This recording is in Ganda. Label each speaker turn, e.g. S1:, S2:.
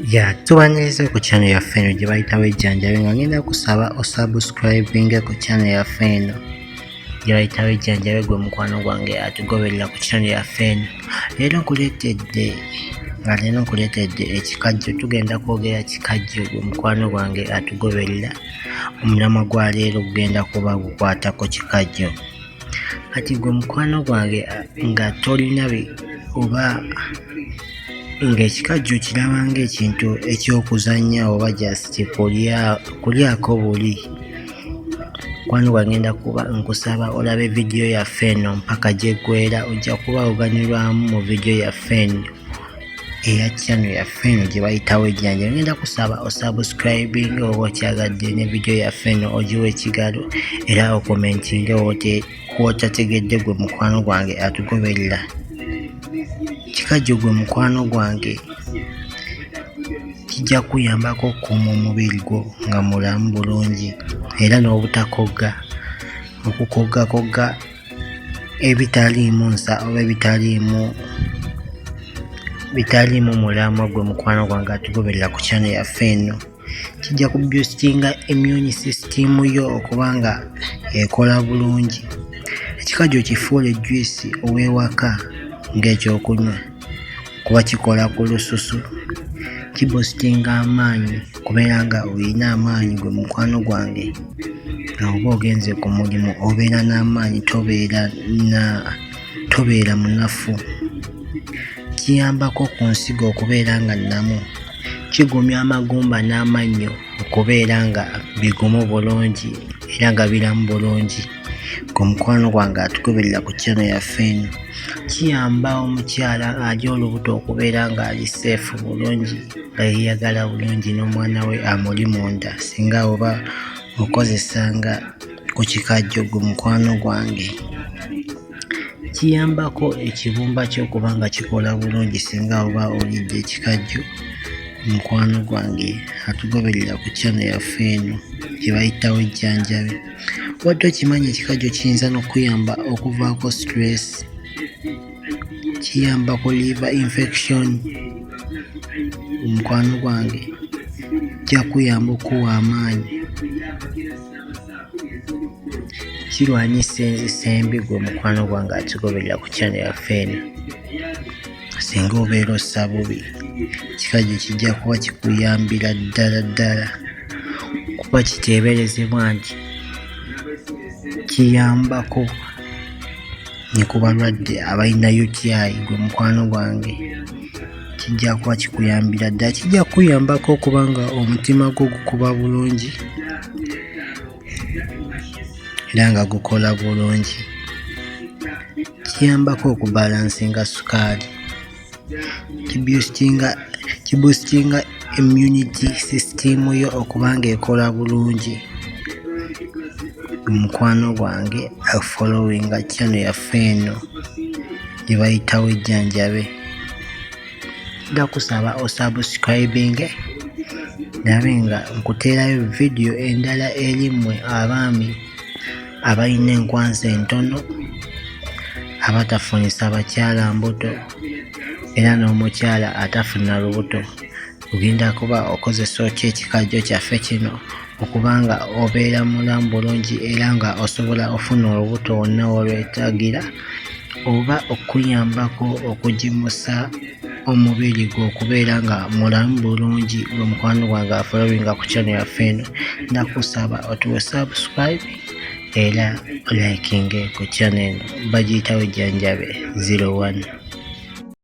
S1: Ya tubaniriza ku channel yaffe eno gye bayita Wejjanjabe, nga ngenda kusaba osubscribinge ku channel yaffe eno gye bayita Wejjanjabe. Gwe mukwano gwange atugoberera ku channel yaffe eno, leero nkuleetedde nga leero nkuleetedde ekikajjo. Tugenda kwogera kikajjo. Gwe mukwano gwange atugoberera, omulamwa gwa leero gugenda kuba gukwatako kikajjo. Kati gwe mukwano gwange nga tolina oba ng'ekikajjo kiraba ng'ekintu eky'okuzannya oba just kulya kulyako buli, mukwano gwange, ngenda kuba nkusaba olabe vidiyo yaffe eno mpaka gyeggwera. Ojja kuba oganyulwamu mu vidiyo yaffe eno eya channel yaffe eno gye bayita Wejjanjabe. Ngenda kusaba osubscribing oba okyagadde, ne vidiyo yaffe eno ogiwa ekigalo era ocommentinge wotategedde. Gwe mukwano gwange atugoberera, kikajjo gwe mukwano gwange kijja kuyambako okukuuma omubiri gwo nga mulamu bulungi era n'obutakogga okukoggakogga ebitaliimu nsa oba ebitaliimu mulamwa. Gwe mukwano gwange atugoberera ku channel yaffe eno, kijja kuboostinga immune system yo okuba nga ekola bulungi. Ekikajjo kifuule juice ow'ewaka ng'ekyokunywa, kuba kikola ku lususu, kiboostinga amaanyi, kubeera nga olina amaanyi. Gwe mukwano gwange nga oba ogenze ku mulimu, obeera n'amaanyi, tobeera munafu. Kiyambako ku nsigo okubeera nga nnamu, kigumya amagumba n'amannyo okubeera nga bigumu bulungi era nga biramu bulungi. Gwe mukwano gwange atugoberera ku channel yaffe eno, kiyamba omukyala ali olubuto okubeera nga ali safe bulungi, nga yeeyagala bulungi n'omwana we amuli munda, singa oba okozesanga ku kikajjo. Gwe mukwano gwange, kiyambako ekibumba kyo okuba nga kikola bulungi singa oba olidde ekikajjo. Mukwano gwange atugoberera ku channel yaffe eno gye bayita Wejjanjabe, obadde okimanyi ekikajjo kiyinza n'okuyamba okuvaako stress? Kiyamba ku liver infection. Mukwano gwange, kijja kuyamba okuwa amaanyi, kirwanyisa enzisa embi. Gwe mukwano gwange atugoberera ku channel yaffe eno, singa obeera ossa bubi, ekikajjo kijja kuba kikuyambira ddala ddala, kuba kiteeberezebwa nti kiyambako ne ku balwadde abalina UTI. Gwe mukwano gwange, kijja kuba kikuyambira ddala, kijja kukuyambako okuba nga omutima gwo gukuba bulungi era nga gukola bulungi. Kiyambako okubalancinga sukaali, kiboostinga immunity system yo okuba nga ekola bulungi. Mukwano gwange afollowinga channel yaffe eno gye bayita Wejjanjabe, nja kusaba osubscribinge ndabe nga nkuteerayo vidiyo endala eri mmwe abaami abalina enkwanso entono, abatafunisa bakyala mbuto, era n'omukyala atafuna lubuto. Ogenda kuba okozesa otya ekikajjo kyaffe kino okuba nga obeera mulamu bulungi era nga osobola ofuna olubuto wonna w'olwetaagira, oba okuyambako okugimusa omubiri gwo okubeera nga mulamu bulungi? Gwe mukwano gwange afollowinga ku channel yaffe eno, nakusaba otuwe subscribe era olikinge ku channel eno bagiyita Wejjanjabe 01.